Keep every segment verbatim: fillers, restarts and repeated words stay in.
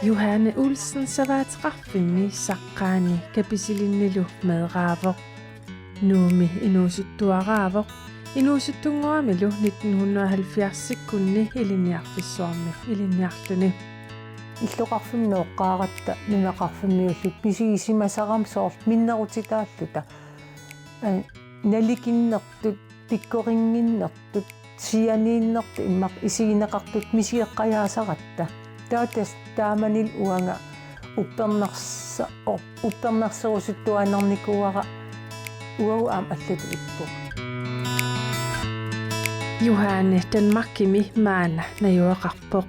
Johanne Olsen savaateqarfimmi Saqqaani Kapisilinnilu meeraavoq. Nuummi inuusuttuaraavoq. Inuusuttunngoramilu nitten hundrede og halvfjerdsikkunni ilinniarfissuarmi ilinniarluni. Illoqarfimmi nooqqaaratta nunaqarfimmiulluta pisigisimasarami soorlu minnerutitaalluta. Ee, nalikinnertut, pikkorinnginnertut, sianiinnertut immaqa isigineqartut misigeqqajaasaratta. Taava tassa taamanilu uanga uppernarsa-, o-, uppernarserusuttuarnikuuara uagut aamma allatut ippoq. Johanne Danmarkimi maanna najugaqarpoq.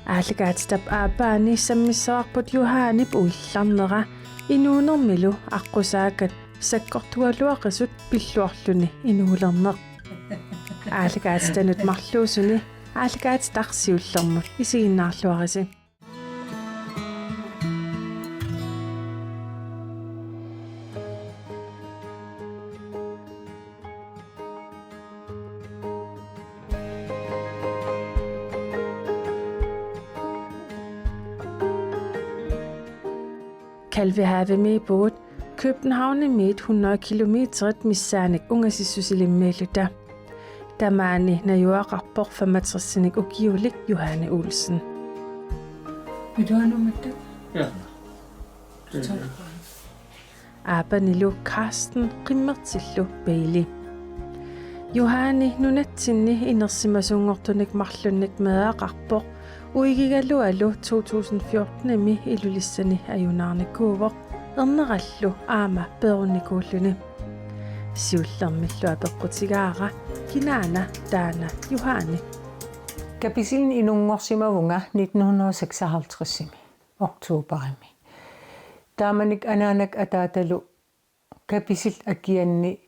Aallakaatitap aappaani sammissavarput Johannep uillarnera inuunermilu aqqusaakkat sakkortugaluaqisut pilluarluni inuulerneq. Aallakaatitanut marluusuni aallakaatitaq siullermut isiginnaarluarisi. Kalvehave-miippugut, Københavnimiit hundrede kilometerit missaannik ungasissusilimmiilluta. Tamaani najugaqarpoq femogtresinik ukiulik Johanne Olsen. Vil du have nummer to? Ja. Aappanilu Carsten, qimmertillu Bailey. Johanne nunatsinni inersimasunngortunik marlunnik meeraqarpoq, uigigalualu to tusind fjortenimi Ilulissani ajunaarnikuuvoq, ernerallu aamma perunnikuulluni. Siullermillu apeqqutigaara: Kinaana taanna Johanne? Kapisilinnut inunngorsimavunga nitten hundrede og seksoghalvtredsimi oktoberimi. Taamanikkut anaanakku ataatalu Kapisil akianni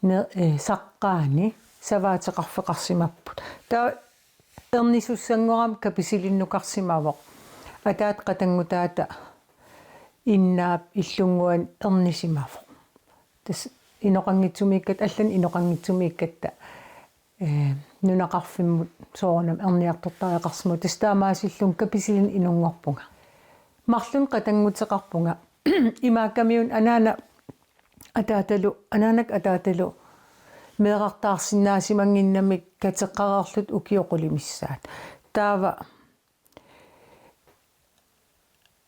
ne-, eh, Saqqaani savaateqarfeqarsimapput. Taava ernisussanngorami Kapisilinnukasimasoq. Ataata qatanngutaata Innaap illunnguani ernisimavoq. Tassa inoqanngitsumiikkatta, allanik inoqanngitsumiikkatta, eh, nunaqarfimmut soorunami erniartortariaqarsimavoq. Tassa taamaasillunga Kapisilinnut inunngorpunga. Marlunnik qatannguteqarpunga. Imaakkamiuna anaana ataatalu, anaanakku ataatalu meerartaarsinnaasimannginnamikku kateqqareerluta ukiut qulit missaat. Taava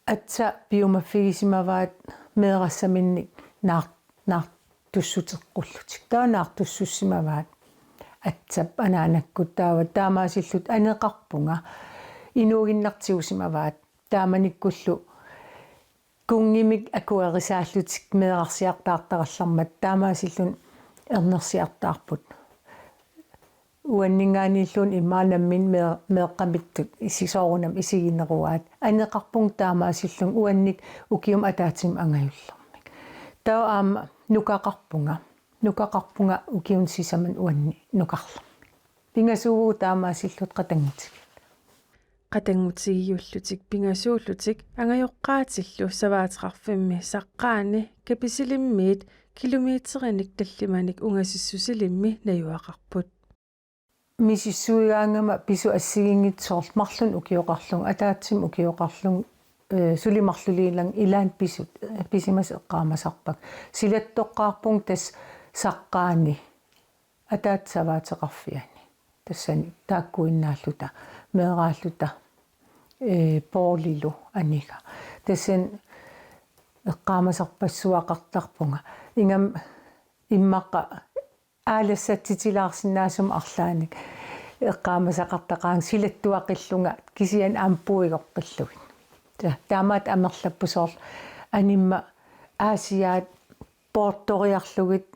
aatsaat piumaffigisimavaat meerassaminnik naar-, naartussuteqqullutik. Taava naartussussimavaat aatsap anaanakkut. Taava taamaasilluta aneqarpunga. Inuuginnaq tigusimavaat. Taamanikkullu kunngimik akuerisaallutik meerarsiartaartarallarmata taamaasilluni ernersiartaarput. Uanninngaanniilluunniit immaqa nammineq mee-, meeqqamittut isi-, soorunami isigineruaat. Aneqarpunga taamaasillunga uannik ukiumik ataatsimik angajullermik. Taava aamma nukaqarpunga. Nukaqarpunga ukiuni sisamani uanni nukarlermik. Pingasuuvugut taamaasilluta qatanngutigilluta. Qatanngutigiullutik pingasuullutik angajoqqaatillu savaateqarfimmi Saqqaani Kapisilimmiit kilometerinik tallimanik ungasissusilimmi najugaqarput. Misissuigaangama pisut assigiinngitsut soorlu marlunnik ukioqarlunga, ataatsimik ukioqarlunga, eh, suli marluliillunga ilaanni pisut, eh, pisimasut eqqaamasarpakka. Silattoqqaarpunga tassa Saqqaani ataatsip savaateqarfiani. Tassani taakkuinnaalluta, meeraalluta, ee, Poorlilu aniga. Tassani eqqaamasarpassuaqartarpunga. Ingammik immaqa aalassatsitilaarsinnaasumik arlaannik eqqaamasaqartaqaanga silattuaqillunga kisianni aamma puigoqqillugit. Ta-, taamaattoq amerlapput soorlu animma Aasiaat poortoriarlugit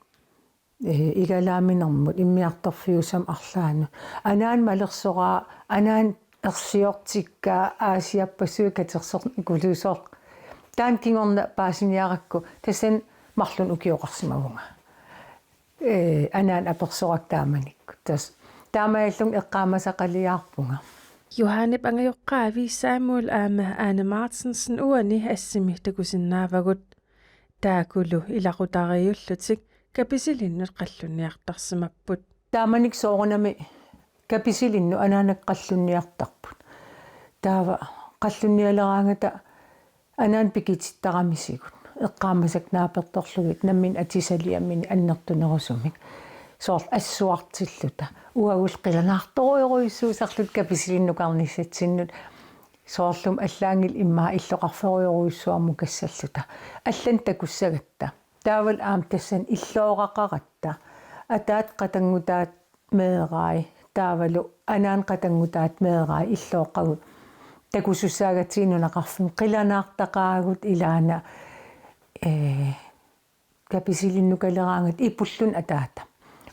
ee, igalaaminermut immiartorfiusami arlaannut. Anaana malersoraa, anaana ersiortikkaa, Aasiappassuit katersornikuusoq. Taanna kingorna paasiniarakku, tassani marlunnik ukioqarsimavunga. Ee, anaana apersorakku taamanikkut. Tassa taamaalillunga eqqaamasaqaliaarpunga. Johannep angajoqqaavi Samuel aamma Ane Martinsen uani assimi takusinnaavagut. Taakkulu ilaqutariiullutik Kapisilinnut qallunniartarsimapput. Taamanikkut soorunami Kapisilinnut anaanakka qallunniartarput. Taava qallunnialeraangata anaanat pikitittaramisigit. Eqqaamasakka naapertorlugit nammineq atisaliamini annertunerusumik. Soorlu assuartilluta. Uagullu qilanaartorujorujussuusarluta Kapisilinnut nukarnissatsinnut. Soorlumi allaanngilaq immaqa illoqarferujorujussuarmut kassalluta. Allanik takussagatta. Taavalu aamma tassani illooraqaratta. Ataata qatanngutaata meerai. Taavalu anaana qatanngutaata meerai illooqqagut. Takusussaagatsigu nunaqarfimmi qilanaartaqaagut ilaana, ee, Kapisilinnut nukaleraangata ipulluni ataata.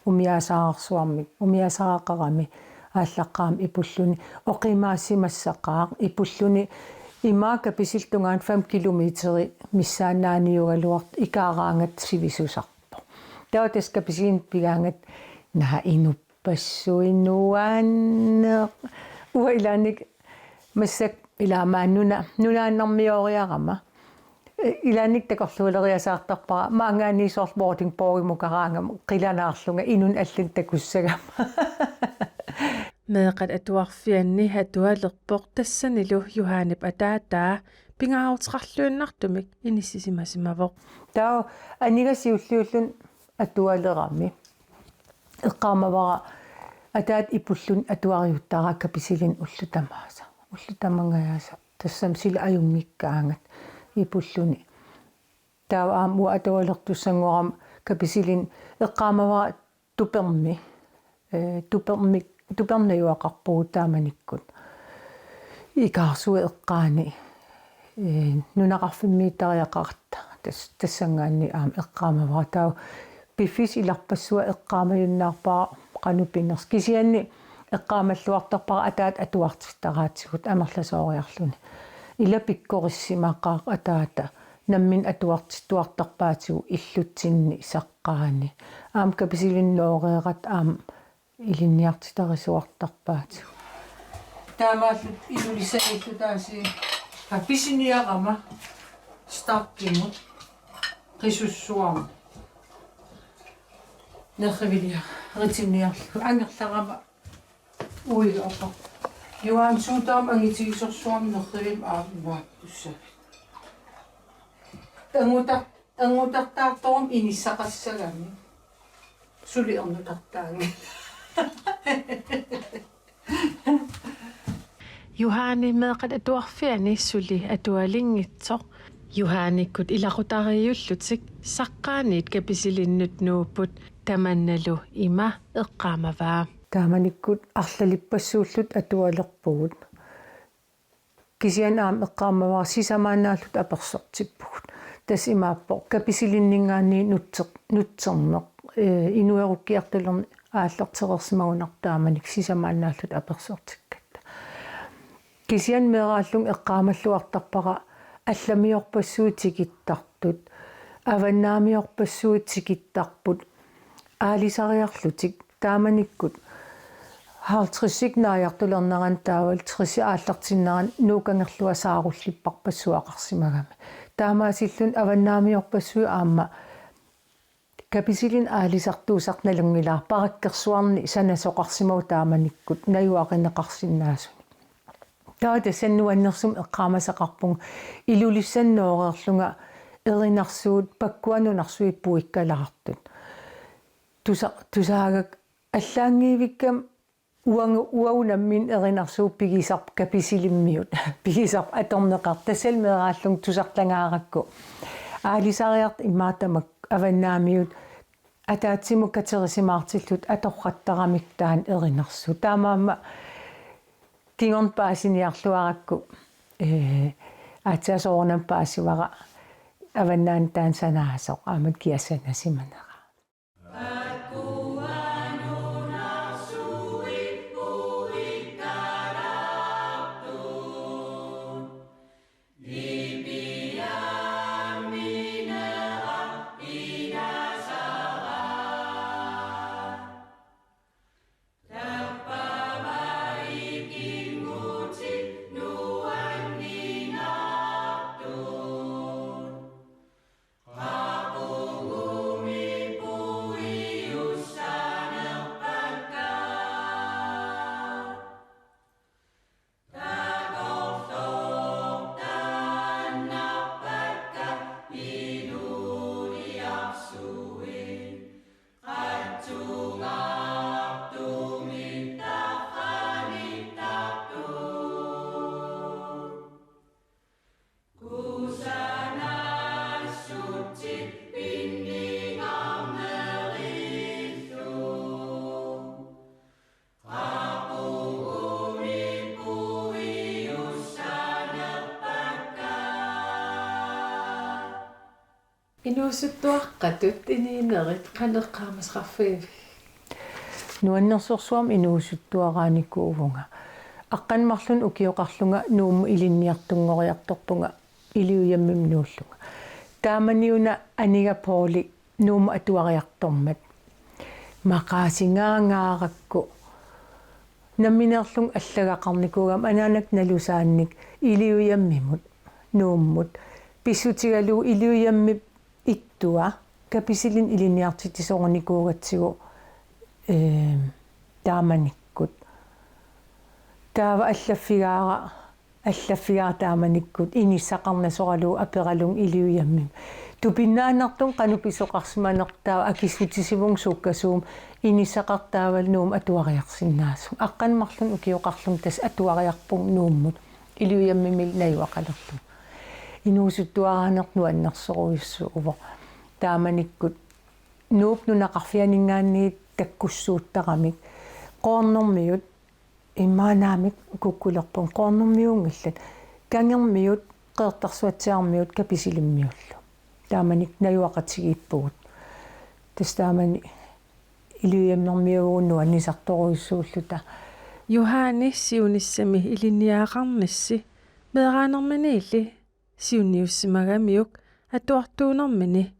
Umiaasarsuarmik, umiaasaraqarami aallaqqaammut ipulluni oqimaassimassaqaaq ipulluni ima Kapisilip tungaanut fem kilometeri missaannaaniugaluartoq ikaaraangata sivisusarpoq. Taava tassa Kapisilinnut pigaangata naa inuppassuit nuanneq. Uanga ilaanni massakkut ilaa maani nuna, nunaannarmioriarama. Ilaanni takorluuleriasaartarpara, maanngaanniit soorlu bowlingborgimukaraangama, qilanaarlunga inunnik allanik takussagama. Meeqqat atuarfianni atualerpoq tassanilu Johanip ataataa pingaaruteqarluinnartumik inissisimasimavoq. Taava aniga siulliulluni atualerami. Eqqaamavara ataata ipulluni atuariuttaraa Kapisilinnut ullut tamaasa. Ullut tamangajaasa. Tassami sila ajunngikkaangat ipulluni. Taava aamma uanga atualertussanngorama Kapisilinnut eqqaamavara tupermi. Ee, tupermi, tupernajuaqarpugut taamanikkut. Ikaarsuit eqqaani, ee, nunaqarfimmiittariaqaratta. Tas-, tassanngaanniit aamma eqqaamavara. Taava piffissap ilarpassua eqqaamajunnaarpara qanoq pinersoq. Kisianni eqqaamalluartarpara ataata atuartittaraatigut amerlasooriarluni. Ila pikkorissimaqaaq ataata nammineq atuartittuartarpaatigut illutsinni saqqaani. Aamma Kapisilinnut nooreeratta aamma ilinniartitarisuartarpaatigut. Taamaalluta Ilulissanillu taasii pisiniarama Starkimut qisussuarmut. Nerriviliaritinniarlugu angerlarama uiga oqa. Johan, suut aamma angitigisorsuarmik nerrivimmi aamma imaattussavit? Angutar-, angutartaartorummi inissaqassagami. Suli ernutartaanngilaq. Johani meeqqat atuarfianni suli atualinngitsoq. Johanikkut ilaqutariiullutik saqqaaniit Kapisilinnut nuupput, tamannalu ima eqqaamavaa. Taamanikkut arlalippassuulluta atualerpugut. Kisianni aamma eqqaamavara sisamaannaalluta apersortippugut. Tassa imaappoq Kapisilinninngaanniit nutser-, nutserneq, ee, inuerukkiartulerneq aallartereersimagunarpoq taamanikkut sisamaannaalluta apersortikkatta. Kisianni meeraallunga eqqaamalluartarpara allamiorpassuit tikittartut, avannaamiorpassuit tikittarput, aalisariarlutik taamanikkut halvtredsit naajartulernerani taavalu tressit aallartinnerani Nuukkangerluaq saarullipparpassuaqarsimagami. Taamaasilluni avannaamiorpassuit aamma Kapisilinnut aalisartuusartut nalunngilara, parakkersuarnik sanasoqarsimavoq taamanikkut najuarineqarsinnaasuni. Taava tassani nuannersumik eqqaamasaqarpunga Ilulissani nooreerlunga erinarsuut pakkua nunarsuit puikkalaartut. Tusa-, tusaagakku allaanngivikkami uangu-, uagut nammineq erinarsuupput pigisarput Kapisilimmiut, pigisarput atorneqartut, tassalu meeraallunga tusartagaarakku. Aalisariartut immaqa tamakku avannaamiut ataatsimut katerisimaartillutik atorrattaramikku taanna erinarsuut. Taamaammat kingorna paasiniarluarakku, ee, aatsaat soorunami paasivara avannaani taanna sanaasoq, aamma kia sanasimanera. Inuusuttuaqqatut inuunerit qanoq eqqaamasaqarfigivigit? Nuannersorsuarmik inuusuttuaraanikuuvunga. Aqqaneq-marlunnik ukioqarlunga Nuummut ilinniartunngoriartorpunga Iliujammimut nuullunga. Taamaniuna aniga Pouli Nuummut atuariartormat maqaasingaangaarakku nammineerlunga allagaqarnikuugama anaanakkut nalusaannik Iliujammimut Nuummut pissutigalugu Iliujammip ittua Kapisilinni ilinniartitsisorinikuugatsigu, eem, taamanikkut. Taava allaffigaara, allaffigaara taamanikkut inissaqarnasoralugu aperalugu Iliujammimut. Tupinnaannartumik qanoq pisoqarsimanersoq taava akissutisivunga sukkasuumik inissaqartoq taavalu Nuummut atuariarsinnaasunga. Aqqaneq-marlunnik ukioqarlunga tassa atuariarpunga Nuummut Iliujammimili najugaqalerlunga. Inuusuttuaraaneq nuannersorujussuuvoq. Taamanikkut Nuup nunaqarfianinngaanniit takkussuuttaramik. Qoornermiut immaqa naamik kukkulerpunga, Qoornermiuunngillat. Kangermiut, Qeqertarsuatsiarmiut, Kapisilimmiullu. Taamani najugaqatigiippugut. Tassa taamani Iliujammermiuugut nuannisartorujussuulluta. Johanne, siunissami ilinniagaqarnissi meeraanerminiilli siunniussimagamiuk atuartuunermini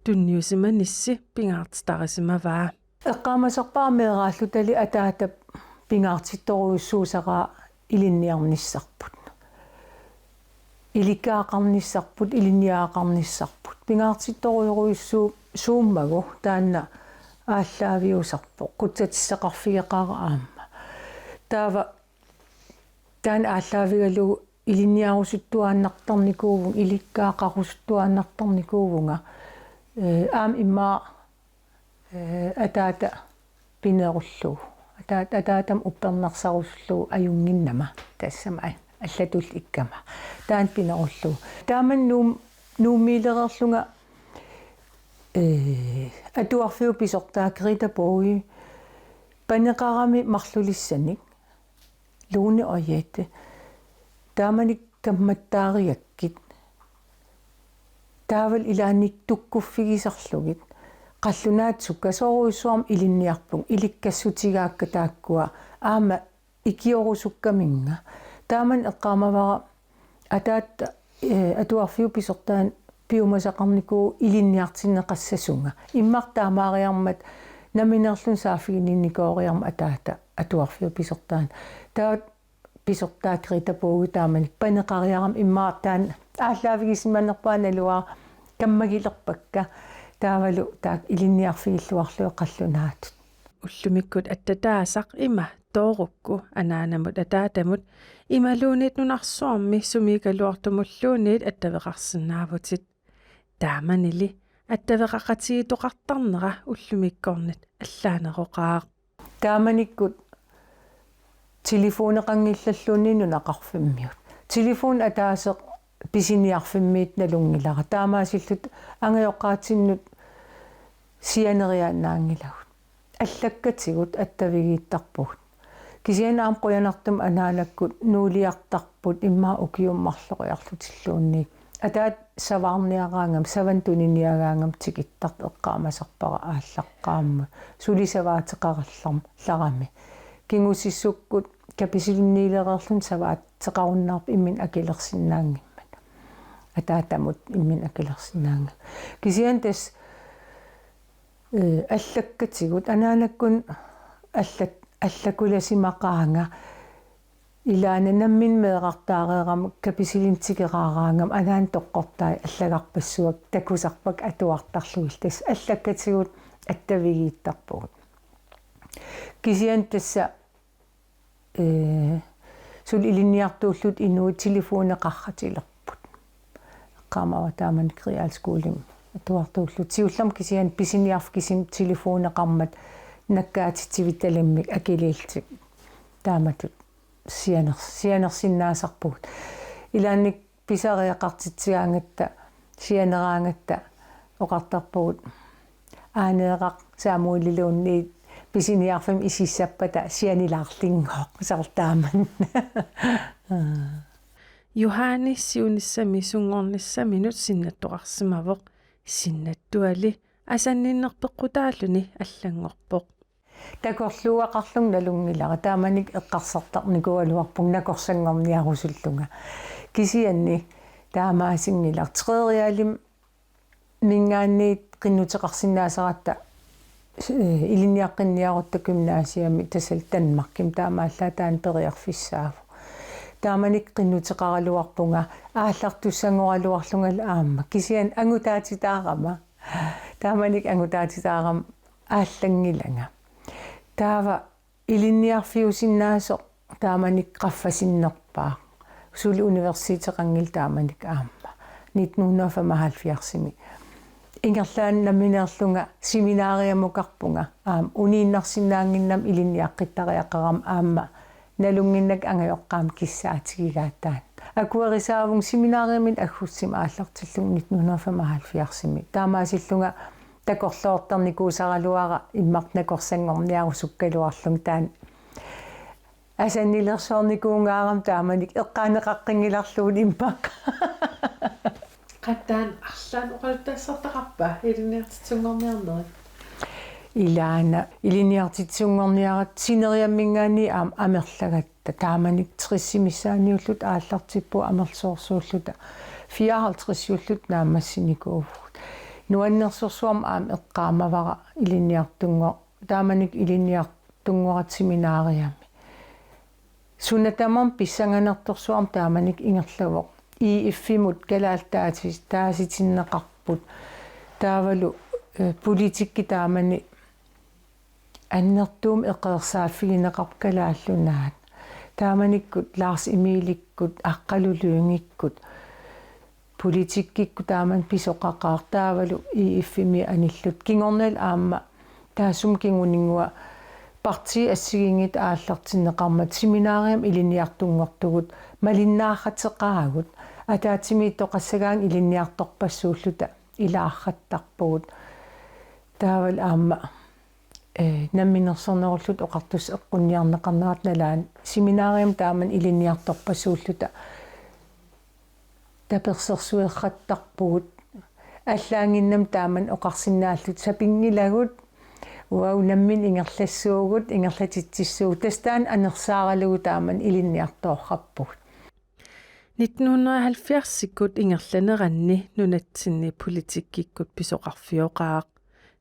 tunniusimanissi pingaartitarisimavaa. Eqqaamasarpara meeraallutali ataatap pingaartittorujussuusara ilinniarnissarput. Ilikkagaqarnissarput, ilinniagaqarnissarput. Pingaartittorujorujussuummagu taanna aallaaviusarpoq, qutsatissaqarfigeqaara aamma. Taava taanna aallaavigalugu ilinniarusuttuaannartarnikuuvunga, ilikkagaqarusuttuaannartarnikuuvunga, ee, aamma immaqa, ee, ataata pinerullugu. Ataat-, ataatama uppernarsarusullugu ajunnginnama tassami a-, allatulli ikkama. Taanna pinerullugu. Taamani Nuum-, Nuummiilereerlunga, ee, atuarfiup pisortaa Greta Bouge paneqarami marlulissanik Lone og Jette. Taamani kammattaarigakkit. Taavalu ilaanni tukkuffigisarlugit. Qallunaatut sukkasoorujussuarmik ilinniarpunga, ilikkassutigaakka taakkua aamma ikiorusukkaminga. Taamani eqqaamavara ataatta, ee, atuarfiup pisortaani piumasaqarnikuuvoq ilinniartinneqassasunga. Immaqa taamaariarmat nammineerluni saaffiginninnikooriarmat ataata atuarfiup pisortaani. Taava pisortaa Greta Bouge taamani paneqariarami immaqa taanna aallaavigisimanerpara naluara kammagilerpakka taavalu taakku ilinniarfigilluarlugit qallunaatut. Ullumikkut attataasaq ima toorukku anaanamut ataatamut imaluunniit nunarsuarmi sumiikkaluartumulluunniit attaveqarsinnaavutit. Taamanili attaveqaqatigiittoqartarnera ullumikkornit allaaneroqaaq. Taamanikkut telefoneqanngillalluunniit nunaqarfimmiut. Telefoni ataaseq pisiniarfimmiit nalunngilara. Taamaasilluta angajoqqaatsinnut sianeriaannaanngilagut. Allakkatigut attavigiittarpugut. Kisianni aamma qujanartumik anaanakkut nuuliartarput immaqa ukiut marloriarlutilluunniit. Ataata savaarniaraangama, savanut tuniniagaangama tikittartoq eqqaamasarpara aallaqqaammut. Suli savaateqarallarami. Kingusissukkut Kapisilinniilereerluni savaateqarunnaarpoq imminut akilersinnaanngimmat. Ataatamut imminut akilersinnaanngimmat. Kisianni tassa, ee, allakkatigut anaanakkut allat-, allakulasimaqaanga. Ilaana nammineq meerartaareerama Kapisilinni tikeraaraangama anaanap toqqortai allagarpassuakka takusarpakka atuartarlugit, tassa allakkatigut attavigiittarpugut. Kisianni tassa, ee, suli ilinniartuulluta inuit telefoneqarratilerput. Eqqaamavara taamani realskolemi atuartuulluta. Siullermik kisianni pisiniarfik kisimi telefoneqarmat nakkaatitsivitalimmik akiliillutik taamatut sianer-, sianersinnaasarpugut. Ilaanni pisariaqartitsigaangatta, sianeraangatta oqartarpugut: Aaneeraq Samueliluunniit pisiniarfimmi isissappata sianilaarlinngooq, soorlu taamani. Johanne siunissami sunngornissaminut sinnattoqarsimavoq. Sinnattuali asanninneq peqqutaalluni allanngorpoq. Takorluugaqarlunga nalunngilara, taamanikkut eqqarsartarnikuugaluarpunga nakorsanngorniarusullunga. Kisianni taamaasinngilaq, treerialim- minngaanniit qinnuteqarsinnaasaratta, eh, ilinniaqqinniarutta gymnasiami, tassa Danmarkimi taamaallaat taanna periarfissaavoq. Taamanikkut qinnuteqaraluarpunga aallartussanngoraluarlungalu aamma. Kisianni angutaatitaarama. Taamanikkut angutaatitaarama aallanngilanga. Taava ilinniarfiusinnaasoq taamanikkut qaffasinnerpaaq. Suli universiteteqanngilaq taamanikkut aamma. Nitten hundrede og femoghalvfjerdsimi. Ingerlaannaq nammineerlunga seminariamukarpunga. Aamma uniinnarsinnaannginnama ilinniaqqittariaqarama aamma nalunnginnakku angajoqqaama kissaatigigaat taanna. Akuerisaavunga seminariami aggustimi aallartillugu nitten hundrede og femoghalvfjerdsimi. Taamaasillunga takorloortarnikuusaraluara immaqa nakorsanngorniarusukkaluarlunga taanna. Asannilersoornikuungaarama taamanikkut eqqaaneqaqqinngilluinnarlugit immaqa. Qattaan arlaannik oqaluttassartaqarpa ilinniartitsisunngorniarnerit? Ilaana ilinniartitsisunngorniaratta sineriamminngaanniit aamma amerlagatta, taamanikkut tressip missaaniulluta aallartippugut amerlasoorsuulluta, fireoghalvtredsiulluta naammassinikuuvugut. Nuannersorsuarmik aamma eqqaamavara ilinniartunngor-, taamanikkut ilinniartunngorata seminariami. Suna tamarmi pissanganartorsuarmik taamanikkut ingerlavoq. I F-imut kalaallit taasi-, taasitinneqarput. Taavalu, eh, politikki taamani annertuumik eqeersaaffigineqarpoq Kalaallit Nunaat. Taamanikkut Lars Emilikkut, Aqqalu Lyngikkut, politikkikkut taamani pisoqaqaaq, taavalu I F-imi anillutik. Kingornalu aamma taassuma kinguninngua partiit assigiinngitsut aallartinneqarmata seminariami ilinniartunngortugut malinnaarrateqaagut. Ataatsimiittoqassagaanni ilinniartorpassuulluta ilaarrattarpugut. Taavalu aamma, eh, namminersornerulluta oqartussat eqqunniarneqarnerat nalaani seminariami taamani ilinniartorpassuulluta tapersersuerrattarpugut. Allaannginnami taamani oqarsinnaalluta sapinngilagut, uagut nammineq ingerlassuugut, ingerlatitsissuugut, tassa taanna anersaaralugu taamani ilinniartoorrappugut. Nitten hundrede og halvfjerdsikkut ingerlaneranni nunatsinni politikkikkut pisoqarfioqaaq.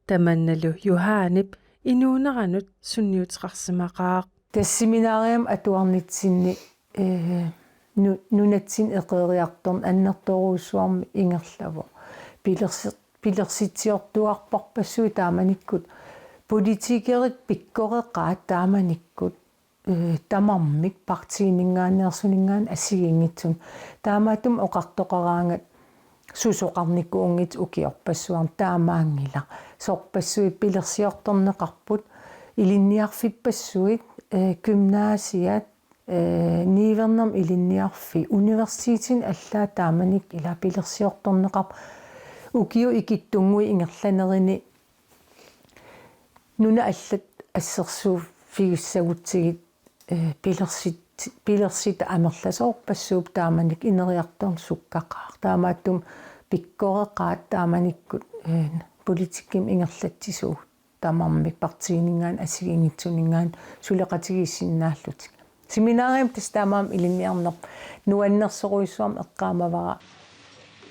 Tamannalu Johanip inuuneranut sunniuteqarsimaqaaq. Tassa seminariami atuarnitsinni, eh, nu-, nunatsinni eqeeriartorneq annertoorujussuarmik ingerlavoq. Pilersi-, pilersitsiortuarparpassuit taamanikkut, politikerit pikkoreqaat taamanikkut, eh, tamarmik partiininngaanneersuningaanniit assigiinngitsunik. Taamaattumik oqartoqaraangat susoqarnikuunngitsut ukiorpassuarni, taamaanngilaq. Sorpassuit pilersiortorneqarput, ilinniarfippassuit, eh, gymnasiat, eh, niuernermut ilinniarfik, universitetini allaat taamanikkut ila pilersiortorneqarput. Ukiut ikittunnguit ingerlanerini nunat allat assersuuffigissagutsigit, eh, pilersit-, pilersitaq amerlasoorpassuupput, taamanikkut ineriartorneq sukkaqaaq. Taamaattumik pikkoreqaat taamanikkut, eh, politikkimi ingerlatsisugut tamarmik partiininngaanniit assigiinngitsuninngaanniit suleqatigiissinnaallutik. Seminariami tassa taamaammat ilinniarnerput nuannersorujussuarmik eqqaamavara.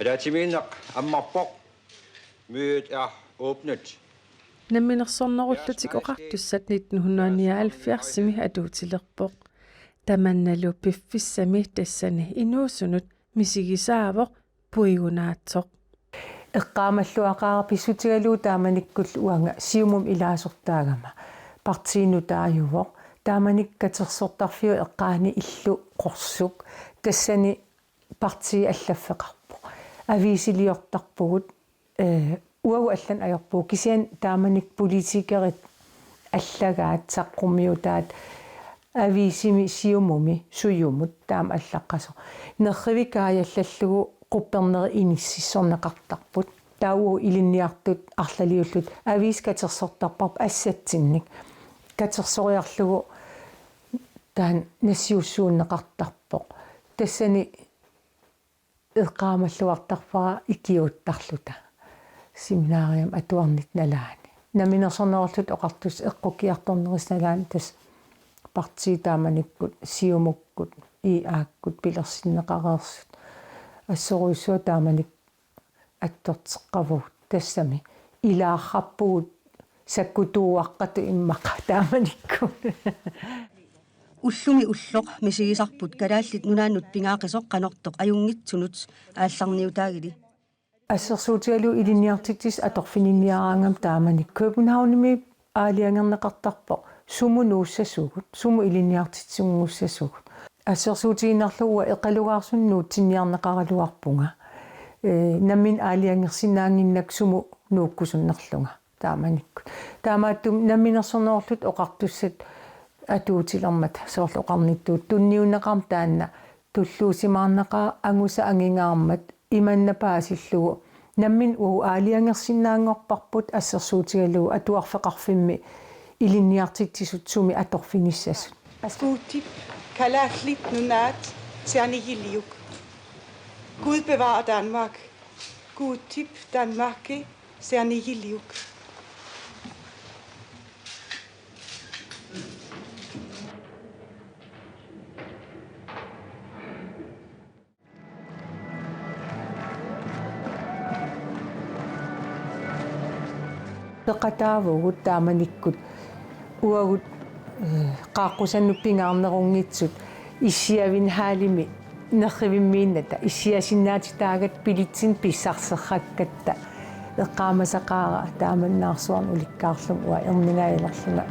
Ataatsimiinneq ammarpoq. Mødet er åbnet. Namminersornerullutik oqartussat nitten hundrede nioghalvfjerdsimi atuutilerpoq. Tamannalu piffissami tassani inuusunut misigisaavoq puigunaatsoq. Eqqaamalluaqaara pissutigalugu taamanikkullu uanga Siumumi ilaasortaagama partiinut taajuvoq. Taamanikkut katersortarfiup eqqaani Illu Qorsuk, tassani partii allaffeqarpoq. Aviisiliortarpugut, eh, uagut allanut ajorpugut, kisianni taamanikkut politikerit allagaat saqqummiutaat aviisimi Siumumi Sujumut taama allaqqasoq. Nerrivikkaajallallugu quppernerit inississorneqartarput. Taava uagut ilinniartut arlaliullutik aviisi katersortarparput assatsinnik. Katersoriarlugu taanna nassiussuunneqartarpoq. Tassani eqqaamalluartarpara ikiuuttarluta. seminariami atuarnit nalaani. Namminersornerullutik Oqartussat eqqukkiartornerisa nalaani tassa partiit taamanikkut, Siumukkut, I A-kkut pilersinneqareersut. Assorujussuaq taamanikkut attorteqqavugut, tassami ilaarrarpugut sakkutuuaqqatut immaqa taamanikkut. Ullumi ulloq misigisarput Kalaallit Nunaannut pingaaqisoq qanortoq ajunngitsunut aallarniutaagili. Assersuutigalugu ilinniartitsisut atorfininniaraangamik taamani Københavnimi aalajangerneqartarpoq sumut nuussasugut, sumut ilinniartitsisunngussasugut. Assersuutigiinnarlugu uanga eqalugaarsunik nuutsinniarneqaraluarpunga. Ee, nammineq aalajangersinnaannginnakku sumut nuukkusunnerlunga taamanikkut. Taamaattumik Namminersornerullutik Oqartussat atuutilermata, soorlu oqarnittut, tunniunneqarmat taanna tulluusimaarnaqaaq, angusat angingaarmat imanna paasillugu. Nammineq uagut aalajangersinnaanngorparput assersuutigalugu atuarfeqarfimmi ilinniartitsisut sumi atorfinissasut. Guutip Kalaallit Nunaat sernigiliuk. Gud bevarer Danmark. Guutip Danmarki sernigiliuk. Peqataavugut taamanikkut uagut, ee, qaaqqusannut pingaarnerunngitsut issiavinhaalimi nerrivimmiinnata issiasinnaatitaagatta bilitsinut pissarserrakkatta eqqaamasaqaara taamannaarsuarnik ulikkaarlunga uanga erningajalerlunga.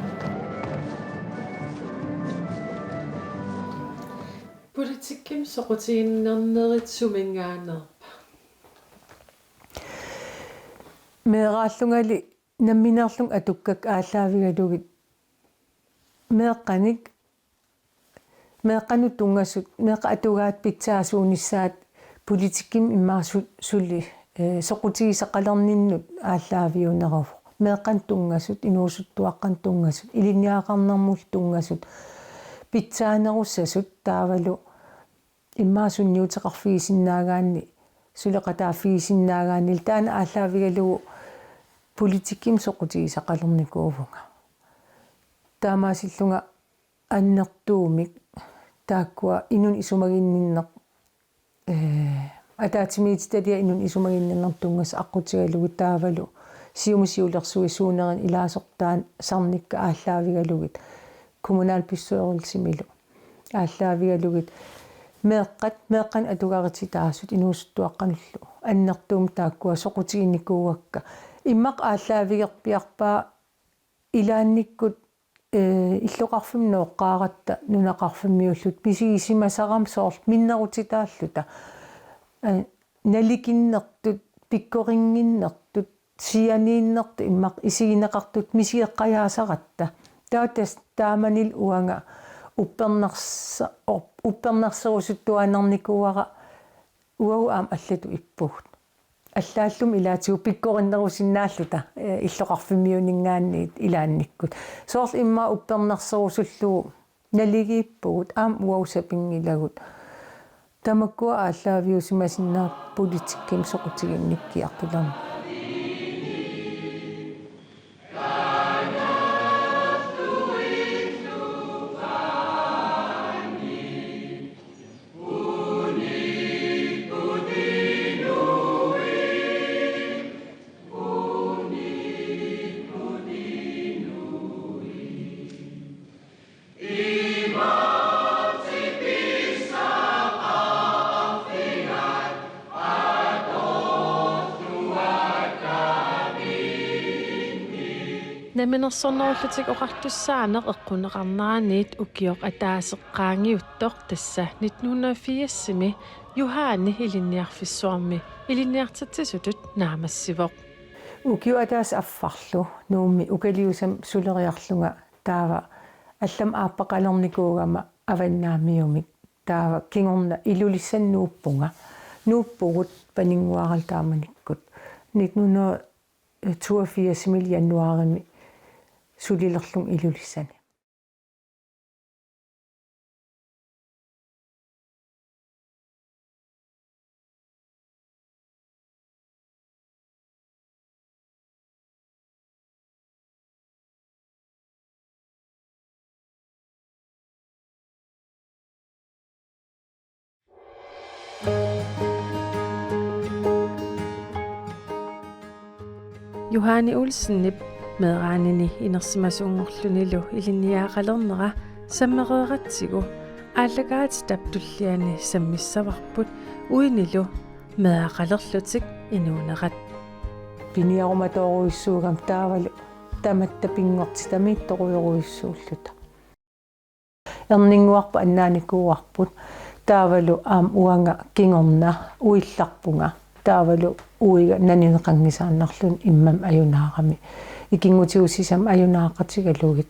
Politikkimi soqutiginninnerit suminngaanneerpa? Meeraallungali nammineerlunga atukkakka aallaavigalugit meeqqanik, meeqqanut tunngasut, meeqqat atugaat pitsaasuunissaat politikkimi immaqa su-, suli, ee, soqutigisaqalerninnut aallaaviuneruvoq. Meeqqanut tunngasut, inuusuttuaqqanut tunngasut, ilinniagaqarnermullu tunngasut, pitsaanerussasut taavalu immaqa sunniuteqarfigisinnaagaanni, suleqataaffigisinnaagaanni, taanna aallaavigalugu politikkimi soqutigisaqalernikuuvunga. Taamaasillunga annertuumik taakkua inunnik isumaginninneq, ee, ataatsimiititaliap inunnik isumaginninnermut tunngasut aqqutigalugit taavalu siumut siulersuisuunerini ilaasortaasarnikka aallaavigalugit kommunalbestyrelsimilu aallaavigalugit meeqqat, meeqqanut atugarititaasut inuusuttuaqqanullu annertuumik taakkua soqutiginikuuakka. Immaqa aallaavigerpiarpaa ilaannikkut, ee, illoqarfimmi nooqqaaratta nunaqarfimmiulluta misigisimasarama soorlu minnerutitaalluta, ee, nalikinnertut, pikkorinnginnertut, sianiinnertut immaqa isigineqartut misigeqqajaasaratta. Taava tassa taamanilu uanga uppernarsa-, op-, uppernarserusuttuarnikuuara uagut aamma allatut ippugut. Allaallumi ilaatigut pikkorinnerusinnaalluta, ee, illoqarfimmiuninngaanniit ilaannikkut. Soorlu immaqa uppernarserusullugu naligiippugut, aamma uagut sapinngilagut. Tamakkua aallaaviusimasinnaavoq politikkimi soqutiginnikkiartulerneq. Namminersornerullutik Oqartussaaneq eqqunneqarneraniit ukioq ataaseq qaangiuttoq, tassa nitten hundrede og firsimi Juhani Ilinniarfissuarmi ilinniartitsisutut naammassivoq. Ukioq ataaseq affarlu Nuummi Ukaliusami suleriarlunga taava allamik aappaqalernikuugama avannaamiumik. Taava kingorna Ilulissani nuuppunga. Nuuppugut Paninnguaralu taamanikkut. Nitten hundrede toogfirsimi januaarimi sulilerlunga Ilulissani. Johanne Olsenip meeraanini inersimasunngorlunilu ilinniagaqalernera sammereeratsigu aallakaatitap tulliani sammissavarput uinilu meeraqalerlutik inuunerat. Piniarumatorujussuugami taavalu tamatta pinngortitamiittorujorujussuulluta. Erninnguarput annaanikuuarput taavalu aamma uanga kingorna uillarpunga taavalu uiga nanineqanngisaannarluni immami ajunaarami ikinngutigut sisamat ajunaaqatigalugit.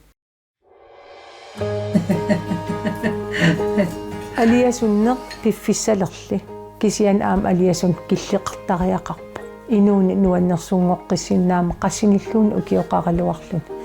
Aliasunneq piffissalerli kisianni aamma aliasunneq killeqartariaqarpoq. Inuuneq nuannersunngoqqissinnaammat qassinilluunniit ukioqaraluarluni.